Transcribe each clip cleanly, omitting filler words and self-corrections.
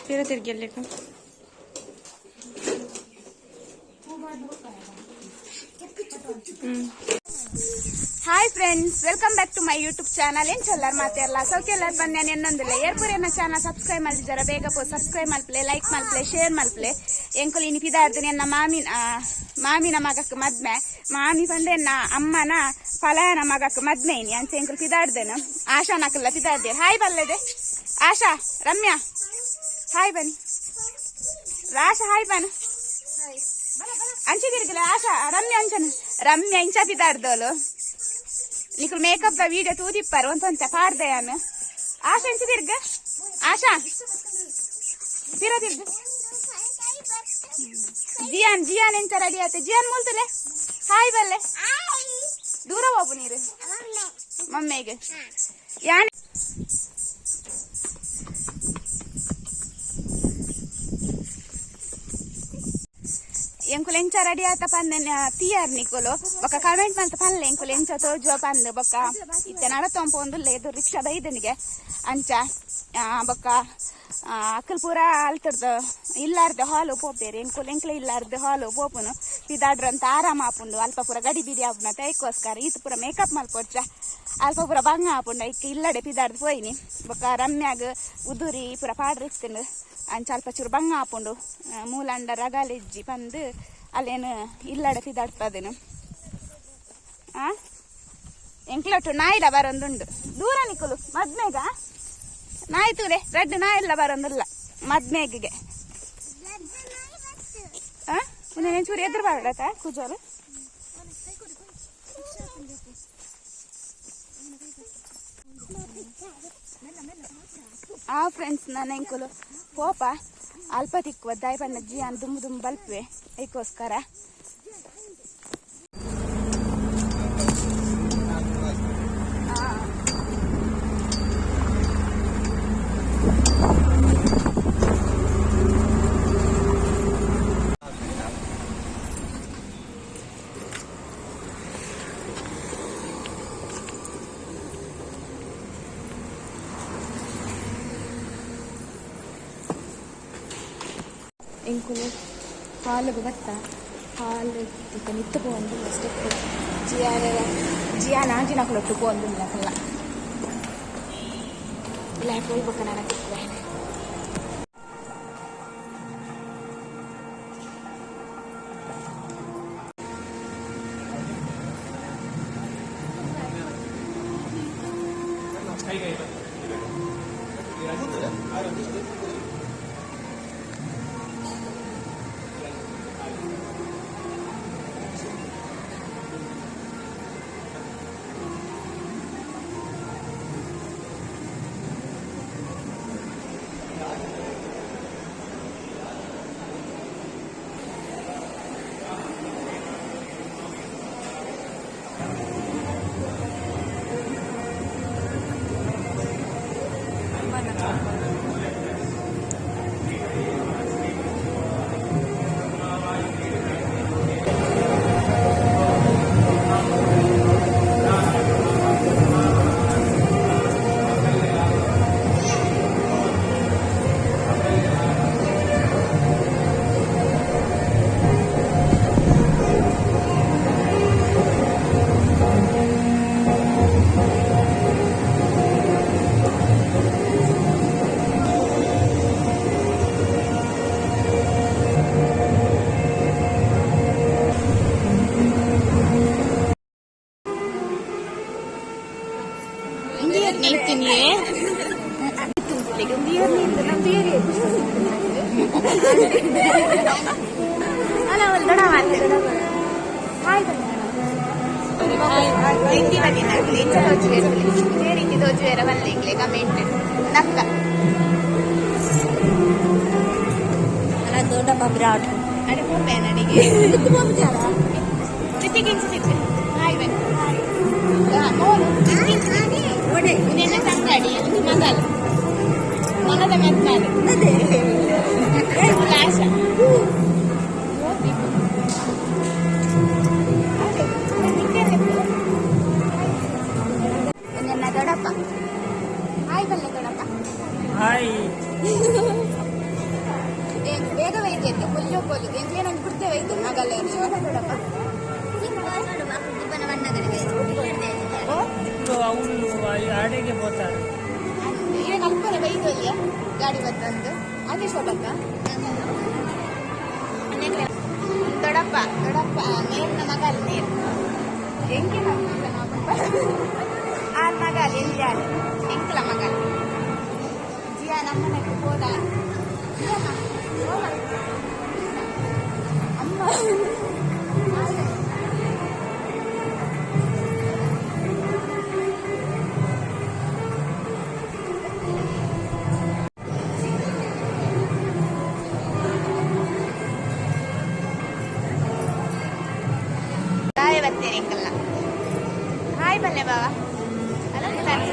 ಪಿರ ತಿರ್ಗೆಲ್ಲೇಕ. Hi friends, welcome back to my YouTube channel. ಏನ್ ಚೊಲ್ಲಾರ್ ಮಾತಾಡಲ್ಲ ಸೌಖ್ಯ ಬಂದೆ ಎನ್ನೊಂದಿಲ್ಲ. ಏರ್ಪುರೇನ ಚಾನಲ್ ಸಬ್ಸ್ಕ್ರೈಬ್ ಮಲ್ದಿದ್ದಾರ ಬೇಗ ಪೋ ಸಬ್ಸ್ಕ್ರೈಬ್ ಮಲ್ಪ್ಲೆ, ಲೈಕ್ ಮಲ್ಪ್ಲೆ, ಶೇರ್ ಮಲ್ಪ್ಲೆ. ಎಂಕುಲು ಇನಿ ಪಿದಾರ್ದು ಎನ್ನ ಮಾಮಿನ ಮಾಮಿನ ಮಗಕ್ಕೆ ಮದ್ಮೆ. ಮಾಮಿ ಪಂಡೆ ಎನ್ನ ಅಮ್ಮನ ಫಲಯನ ಮಗಕ್ಕೆ ಮದ್ಮೆ ಇನಿ ಅಂಚೆ ಎಂಕುಲು ಪಿದಾರ್ದೇನು. ಆಶಾ ನಕಲ್ಲ ಪಿದಾರ್ದೆ. ಹಾಯ್ ಬಲ್ಲದೆ ಆಶಾ, ರಮ್ಯಾ ಹಾಯ್ ಬನ್ನಿ. ಆಶಾ ಹಾಯ್ ಬನ್. ಅಂಚೆ ತಿರುಗಿಲ್ಲ ಆಶಾ, ರಮ್ಯಾ ಅಂಚನ ರಮ್ಯಾ ಇಂಚ ಪಿದಾರ್ದೋಲು. ನಿಕುಲು ಮೇಕಪ್ the video ತೂದಿಪ್ಪಾರ ಒಂತೊಂತೆ ಪಾಡ್ದೆ ಯಾನ್. ಆಶಾ ಇಂಚ ತಿರ್ಗ, ಆಶಾ ಪಿರ ತಿರ್ಗ. ಜಿಯಾನ್ ಜಿಯಾನ್ ಎಂಚ ರೆಡಿ ಆತೆ? ಜಿಯಾನ್ ಮೂಲ್ತಲೆ ಹಾಯ್ ಬಲ್ಲೆ. ದೂರ ಹೋಗು ನೀರು ಮಮ್ಮೆಗೆ ಯಾನ್. ಎಂಕುಲು ಎಂಚ ರೆಡಿ ಆತ ಪಂದೆ ತಿಯಾರ್ ನಿಕುಲು ಬೊಕ್ಕ ಕಮೆಂಟ್ ಮಲ್ತ ಪನ್ಲೆ ಎಂಕುಲು ಎಂಚ ತೋಜುವ ಪಂದ್. ಬೊಕ್ಕ ಇತ್ತೆ ನಡತೊಂಪ ಒಂದುಲ್ಲ ಎದುರು ರಿಕ್ಷಾದ ಇದನಿಗೆ ಅಂಚ. ಬೊಕ್ಕ ಅಕ್ಕಲ್ ಪೂರ ಅಲ್ತರ್ದು ಇಲ್ಲಾರ್ದೆ ಹಾಲು ಪೋಪೇರು. ಎಂಕುಲು ಎಂಕ್ಲೆ ಇಲ್ಲಾರ್ದೆ ಹಾಲು ಪೋಪುನು ಪಿದಾಡ್ರಂತ ಆರಾಮ ಆಪುಂಡು. ಅಲ್ಪ ಪೂರ ಗಡಿ ಬಿಡಿ ಆಪುನ ತೈಕೋಸ್ಕರ ಈತ ಪೂರ ಮೇಕಪ್ ಮಲ್ಪೊಡ್ಚ ಅಲ್ಪ ಪೂರ ಬಂಗ ಆಪುಂಡು. ಐಕ್ ಇಲ್ಲಡೆ ಪಿದಾಡ್ದು ಪೋಯಿನಿ. ಬೊಕ್ಕ ರಮ್ಯಾಗ ಉದುರಿ ಪೂರ ಪಾಡ್ರಿ ಇತ್ತುಂಡು. ಅಂಚ ಅಲ್ಪ ಚೂರು ಬಂಗ ಆಪುಂಡು. ಮೂಲಂಡ ರಗಾಲೆಜ್ಜಿ ಪಂದು ಅಲ್ಲೇನು ಇಲ್ಲಡೆ ಪಿದಾಡ್ತದೇನು. ಆ ಎಂಕ್ಲೊಟ್ಟು ನಾಯಿಲ ಬರೊಂದುಂಡು. ದೂರ ನಿಕ್ಕುಲು ಮದ್ಮೆಗ ನಾಯಿ ತೂಲೆ ರಡ್ಡು ನಾಯಿಲ್ಲ ಬರೊಂದಿಲ್ಲ ಮದ್ಮೆಗೆ. ಆ ಚೂರು ಎದುರು ಬಾರಡತ ಕುಜಾರು. ಆ ಫ್ರೆಂಡ್ಸ್, ನನ್ನ ಎಂಕುಲು ಪೋಪ ಅಲ್ಪ ತಿಕ್ಕುವ ದಾಯಿ ಪಂಡ ಜಿಯಾನ್ ದುಂಬು ದುಂಬು ಬಲ್ಪೆ ಐಕೋಸ್ಕರ. ಎಂಕುಲು ಹಾಲುಗು ಬತ್ತ. ಹಾಲ್ ಮಿತ್ತು ಪೋಂದು ಸ್ಟೆಪ್ ಜಿಯಾನ ಜಿಯಾನ ಆಂಟಿನಕುಲೊಟ್ಟು ಪೋಂದು ನಕಲ್ಲ ಇಲ್ಲ ಪೋಯಿ ಬೊಕ್ಕ ನಾನು ತಿಕ್ಕುವೆ. ನಿಲ್ತೀನಿ. ಅಲ್ಲ, ಒಂದು ದೊಡ್ಡ ಮಾತು. ಹಾಯ್. ತಿಂಡಿ ಬನ್ನಿ. ಇಂಚ ತೋಜುವೆರ್ ರೀತಿ ತೋಜುವೆರ ಬಲ್ಲೆ ಇಂಗ್ಲೆ ಕಮೆಂಟ್ ನಕ್ಕ. ಅಲ್ಲ, ದೊಡ್ಡಪ್ಪ ಬ್ರಾಡ್. ಅಡೆ ಪೋಪೆ ನಡಿಗೆ ರಿತಿಕ್ ಇಂಚ ಸಿಕ್ತೆ. ಹಾಯ್ ಬನ್ನಿ. ಮೋನು ನಿನ್ನ ಸಂಗಡಿ ಒಂದು ಮಗಲ್ ಮಗದ ಮೆತ್ನಾಡು ಆಶಾ. ನನ್ನ ದೊಡ್ಡಪ್ಪ. ಹಾಯ್ ಬಲ್ಲೆ ದೊಡ್ಡಪ್ಪ. ಹಾಯ್. ಬೇಗ ವೈದ್ಯತೆ ಕೊಲ್ಲೋ ಕೊಲ್ಲು ಎಂಕ್ಲೇನೊಂದು ಬಿಡ್ತೇವೆ ವೈದ್ಯ ಮಗಲ್ಲ ದೊಡ್ಡಪ್ಪ. ಓ. ಅವಳು ಅಡಿಗೆ ಹೋಗ್ತಾರೆ. ಈಗ ಅಲ್ಪನೆ ಬೈದೋಲಿಯ ಗಾಡಿ ಬತ್ತಂದು ಅದೇ ಶೋಭಕ್ಕ. ದೊಡ್ಡಪ್ಪ, ದೊಡ್ಡಪ್ಪ ಮೇರ್ನ ಮಗಲ್ ನೇರ್ ಎಂಕೆ ಆರ್ ಮಗಲ್ ಎಲ್ಲಿ ಯಾರು ಎಂಕಲ ಮಗಲ್ ಜಿಯಾ ನಮ್ಮನೆಗೆ ಹೋದ. ಜಿಯಮ್ಮ, ಹೋಗ. ಅಮ್ಮ. ಬಾಯ್ ಬರ್ತೇನೆ ಎಂಕಲ್ಲ. ಹಾಯ್ ಬಲ್ಲೆ ಬಾವ. ಅಲ್ಲ, ಹಾಯ್.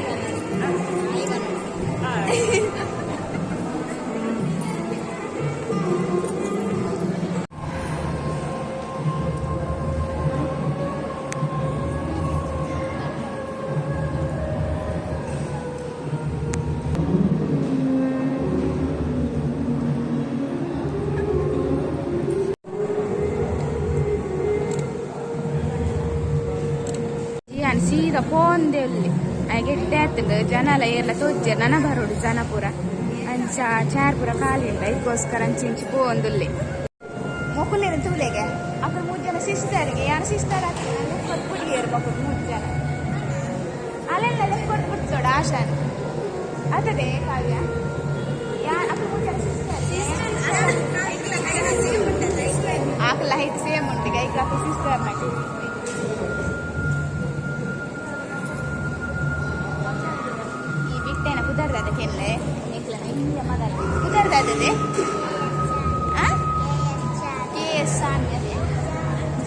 ಜಿಯಾನ್ ಸೀದಾ ಪೋಂದೆ ಅಲ್ಲಿ ಗೆಡ್ಡೆ ಆತಂಡು ಜನಲ ಏರ್ಲ ತೋಜ್ಜೆರ್ ನನ ಬರೋಡು ಜನ ಪೂರ ಅಂಚ ಚಾರ್ ಪೂರ ಖಾಲಿ ಉಂಡು. ಐಕ್ಕೋಸ್ಕರ ಅಂಚಿ ಇಂಚಿ ಪೋಂದುಲ್ಲೆ. ಮೊಕುಲೇನು ತೂಲೆಗೆ ಅప్పుడు ಮೂರು ಜನ ಸಿಸ್ಟರ್ಗೆ ಯಾರು ಸಿಸ್ಟರ್ ಆಗ್ತದೆ ಕೊಟ್ಬಿಡಿಯರು. ಮೊಕುಲು ಮೂರು ಜನ ಅಲ್ಲೆಲ್ಲ ಕೊಟ್ಬಿಡ್ತೋಡು ಆಶಾನ್ ಅದೇ ಕಾವ್ಯ ಯಾ ಅప్పుడు ಮೂರು ಜನ ಸಿಸ್ಟರ್ ಆಕಲ ಹೈಟ್ ಸೇಮ್ ಉಂಟು. ಐಕ್ಲ ಸಿಸ್ಟರ್ ನಾಕು. ಈ ಬಿಟ್ಟೆನ ಪುದರ್ದಾದ ಕೆಲ್ಲೆ ನಿಕ್ಲನ ಇಂಡಿಯ ಮಗಲ್ ಪುದರ್ದಾದದೆ. ಆ ಕೆ ಎಸ್ ಸಾನ್ಯ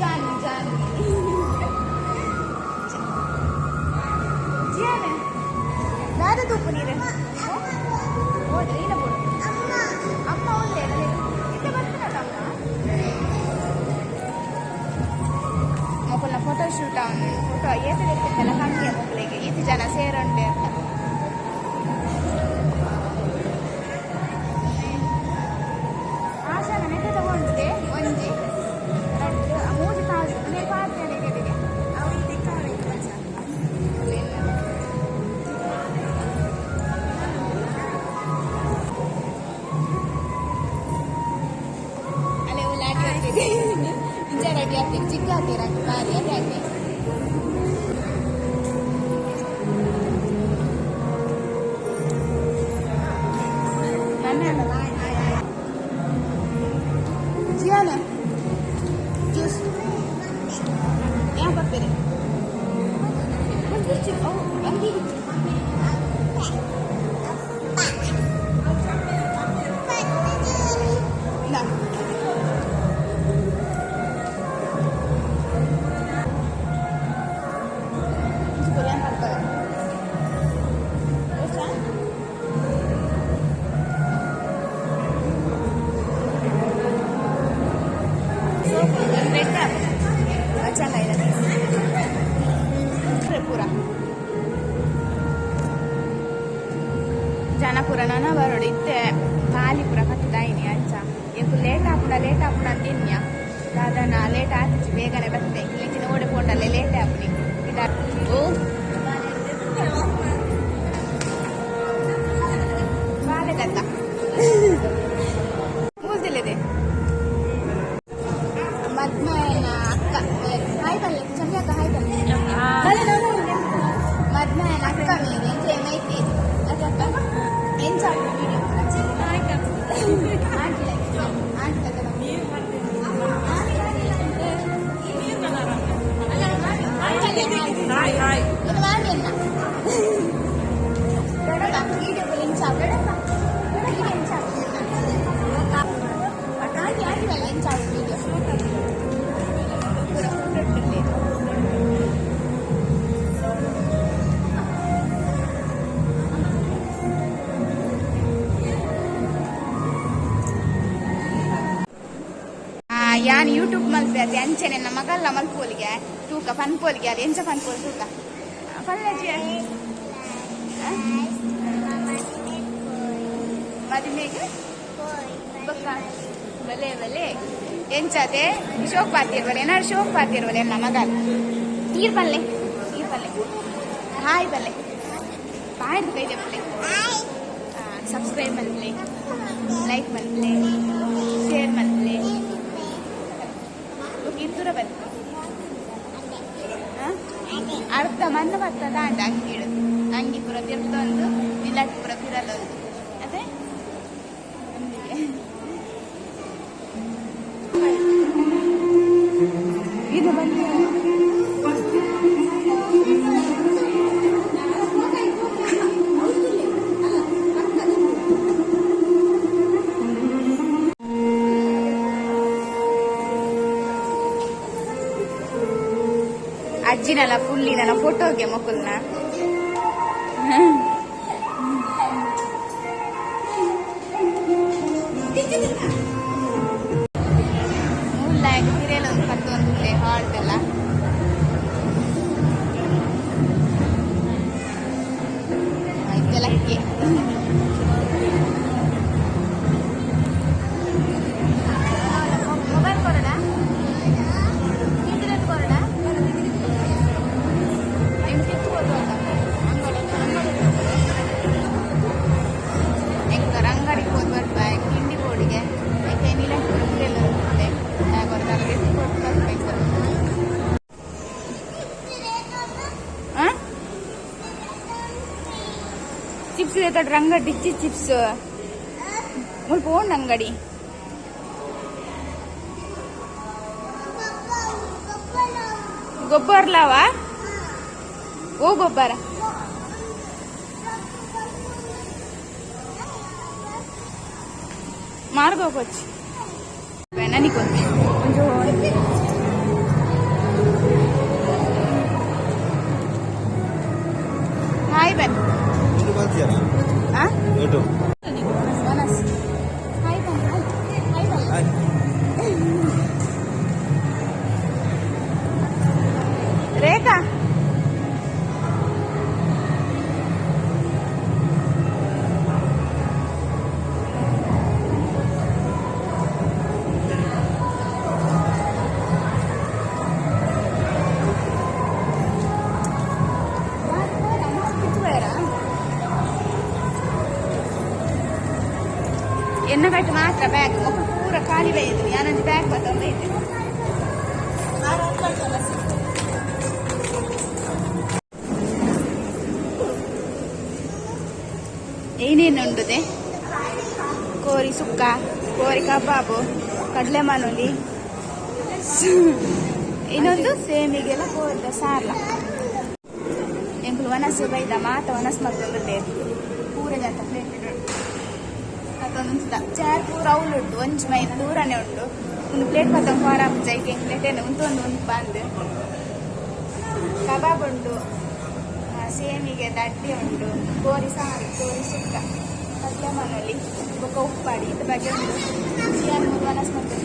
ಜಾನ್ ಜಾನ್ ಜಿಯಾನ ದಾದ ತೂಪು ನೀರು ಹೋದ್ರೆ ಏನ ಬೋಡು ಅಮ್ಮ ಹೋದ್ರೆ ಇತ್ತೆ ಬರ್ತಾನಲ್ಲ ಅಮ್ಮ. ಮೊಕಲ್ನ ಫೋಟೋ ಶೂಟ್ ಅವನು ಫೋಟೋ ಏತ ಎತ್ತಿತ್ತಲ್ಲ ಕಣ್ಣಿಗೆ ಮೊಕಲಿಗೆ ಈತ ಜನ ಸೇರುಂಡೆ ಅಂತ. ಆಶಾ ನೆಟ್ಟ ತಗೊಂಡಿದೆ. ಒಂಜಿ, ರಡ್ಡ್, ಬೈದಿರಿ ಚಿಕ್ಕ ಆತೀರ ಬಾರಿ ಅದೇ ಆಗಿ. ನನ್ನ ಜಿಯಾನ ಜ್ಯೂಸ್ ಯಾವ ಬರ್ತೀರಿ? ಅಂಗಿ. ಇಲ್ಲ. ಕೊರಿಯನ್ ಮಾಡ್ತಾರೆ. ಚೆನ್ನಾಗಿದೆ ಪೂರ. ಜನ ಪೂರ ನನ ಬರೋಡು ಇತ್ತೆ ಖಾಲಿ ಪೂರ ಕಟ್ಟುದಾಯಿನಿ. ಅಂಚ ಎಂಕು ಲೇಟ್ ಆಪುಂಡ, ಲೇಟ್ ಆಪುಂಡ ಅಂತಿನ್ಯ. ದಾದನ ಲೇಟ್ ಆತಿಚಿ, ಬೇಗನೆ ಬತ್ತೆ. ಇಂಚಿನ ಓಡೆ ಪೋಂಡಲ್ಲೇ ಲೇಟ್ ಆಪುನಿ ಇದ. ಓ ಬಾಲೆದತ್ತ ಮೂಲ್ದಿಲ್ಲದೆ. ಮದ್ಮಯನ ಅಕ್ಕ, ಹಾಯ್ ಬಲ್ಲೆ. ಚಂದ್ರಕ್ಕ, ಹಾಯ್ ಬಲ್ಲೆ. ಮದ್ಮಯನ ಅಕ್ಕ ಮೇರೆ ಎಂಚ ಮೈತಿ ಅದಕ್ಕ ಎಂಚ video. Aunty, aunty. Hi hi. ಇದು ಮಾಡಿ ಅನ್ನ ವಿಡಿಯೋ ಎಂಚ ವಿಡಿಯೋ ಎಂಚ ಆಂಟಿ, ಆಂಟಿ ಬಲ್ಲ. ಎಂಚ ವಿಡಿಯೋ ಪೂರ ಫುಲ್. ಯಾನ್ ಯೂಟ್ಯೂಬ್ ಮಲ್ಪೆ ಅದೇ ಅಂಚನೆ ನಮ್ಮ ಮಗಲ್ಲ ಮಲ್ಪೋಲಿಗೆ ತೂಕ ಪನ್ಪೋಲಿಗೆ. ಅದು ಎಂಚ ಪನ್ಪೋಲಿ ತೂಕ ಪಲ್ಲಜಿ ಮದಿಮೆಗೆ ಬೊಕ್ಕ ಬಲೆ ಬಲೆ. ಎಂಚದೆ ಶೋಕ್ ಪಾತಿರ್ವಲ್ಲ, ಏನಾರು ಶೋಕ್ ಪಾತಿರ್ವಲ್ಲ ಎಲ್ಲ ಮಗಲ್. ತೀರ್ ಬಲ್ಲೆ, ತೀರ್ ಬಲ್ಲೆ. ಹಾಯ್ ಬಲ್ಲೆ, ಬಾಯ್ ಕೈ ಬಲ್ಲೆ. ಸಬ್ಸ್ಕ್ರೈಬ್ ಮಲ್ಪಲೆ, ಲೈಕ್ ಮಲ್ಪಲೆ, ಶೇರ್ ಮಲ್ಪಲೆ. ಇದ್ದೂರ ಬನ್ನಿ. ಅರ್ಧ ಮಣ್ಣು ಬರ್ತದ ಅಂಡ ಅಂಗಿ ಇಡುದು. ಅಂಗಿ ಪೂರ ತಿರ್ತೊಂದು ಇಲ್ಲಟ್ ಪೂರ ತಿರಲೊಂದು ಅದೇ ಒಂದಿಗೆ. ಇದು ಬನ್ನಿ. ಅಜ್ಜಿನೆಲ್ಲ ಫುಲ್ಲಿನೆಲ್ಲ ಫೋಟೋಗೆ ಮಕ್ಕಳನ್ನ. ಮುಲ್ಲಾಗಿ ತಿರೆಲ್ಲ ಒಂದು ಪತ್ತೊಂದು ಹಾಲ್ಟೆಲ್ಲ ಕೆಲಕ್ಕೆ. ಮೊಬೈಲ್ ಕೊರಡ, ಕೊರಡ. ಎಂಕರ್ ಅಂಗಡಿಗೆ ಹೋದ್ ಬರ್ಪ ತಿಂಡಿ ಬೋಡಿಗೆ ಐತೆ ನೀಲಂಟಿ ಎಲ್ಲ ಇರ್ತದೆ ಕೊಟ್ಟು ಬರ್ಬೇಕು. ಚಿಪ್ಸ್ ತೋಟ ಅಂಗಡಿ ಇಚ್ಚಿ ಚಿಪ್ಸ್ ಮುಲ್ಪ ಓಂಡ್ ಅಂಗಡಿ. ಗೊಬ್ಬರ್ಲಾವ ಓ ಗೊಬ್ಬರ. ಮಾರ್ಗೋಗೋಚ್ ನನಗೆ ಒಂದು ಹಾಯ್ ಬನ್. ಆ ಯೂಟ್ಯೂಬ್. ವನಸ್ ಹಾಯ್ ಬನ್, ಹಾಯ್ ಬನ್, ಹಾಯ್ ಬನ್. ರೇಖಾ, ಎಣ್ಣೆಗಟ್ಟು ಮಾತ್ರ ಬ್ಯಾಗ್ ಪೂರ ಖಾಲಿ ಬೈದು. ಯಾನೊಂದು ಬ್ಯಾಗ್ ಬತ್ತೊಂದು ಐತೆ. ಏನೇನು ಉಂಡುದೆ? ಕೋರಿ ಸುಕ್ಕ, ಕೋರಿ ಕಬಾಬು, ಕಡಲೆ ಮನುಲಿ, ಇನ್ನೊಂದು ಸೇಮಿಗೆಲ್ಲ ಕೋರಿದ ಸಾರ್ಲ. ಎಂಕುಲು ವನಸು ಬೈದ ಮಾತ ವನಸ್ ಮತ್ತೊಂದು ಪೂರ ಜಂತ ಪ್ಲೇಟ್ ಅತ್ತೊಂದು ಚಾರ್ ಪೂರ ಉಂಟು. ಒಂಜಿ ಮೈನ್ ದೂರನೇ ಉಂಟು. ಒಂದು ಪ್ಲೇಟ್ ಪತ್ತೊಂದು ಫಾರ ಜೈಕೆ ಪ್ಲೇಟ್ ಏನು ಉಂಟು ಒಂದು ಬಂದು ಕಬಾಬ್ ಉಂಟು, ಸೇಮಿಗೆ ದಡ್ಡಿ ಉಂಟು, ಕೋರಿ ಸಾರು, ಕೋರಿ ಸುಕ್ಕ, ಕಡಲೆ ಮನೊಲಿ, ಬೊಕ್ಕ ಉಪ್ಪಾಡಿ ಇದ್ರ ಬಗ್ಗೆ ಉಂಟು. ಚಿಯಾನ್ ಮೂರು ವನಸ್ ಮತ್ತು.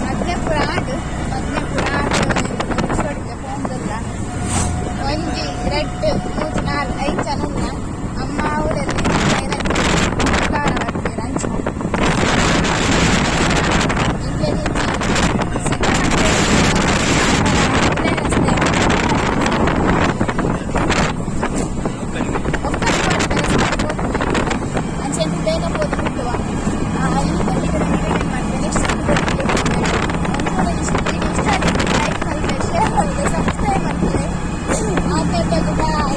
ಮದ್ಮೆಪುರ ಆಡು, ಮದ್ಮೆಪುರ ಆಡು ಫೋನ್ದಲ್ಲ. ಒಂಜಿ ರೆಡ್ ಮೂಜಿ ನಾಲ್ ಐದು ಜನ ಉಲ್ಲ. ಅಮ್ಮ ಅವರಲ್ಲಿ ಕಾರ ಬರ್ತೀರ ಅಂಚ. ರಸ್ತೆ ಅಂಚೆ ಬೇಗ ಪೋದು ಮುಟ್ಟುವ. ನೆಕ್ಸ್ಟ್ ಇಷ್ಟ ಲೈಕ್ ಮಾಡಿದ್ರೆ, ಶೇರ್ ಮಾಡಿದ್ರೆ, ಸಬ್ಸ್ಕ್ರೈಬ್ ಮಾಡ್ತಾರೆ. ಬಾಯ್.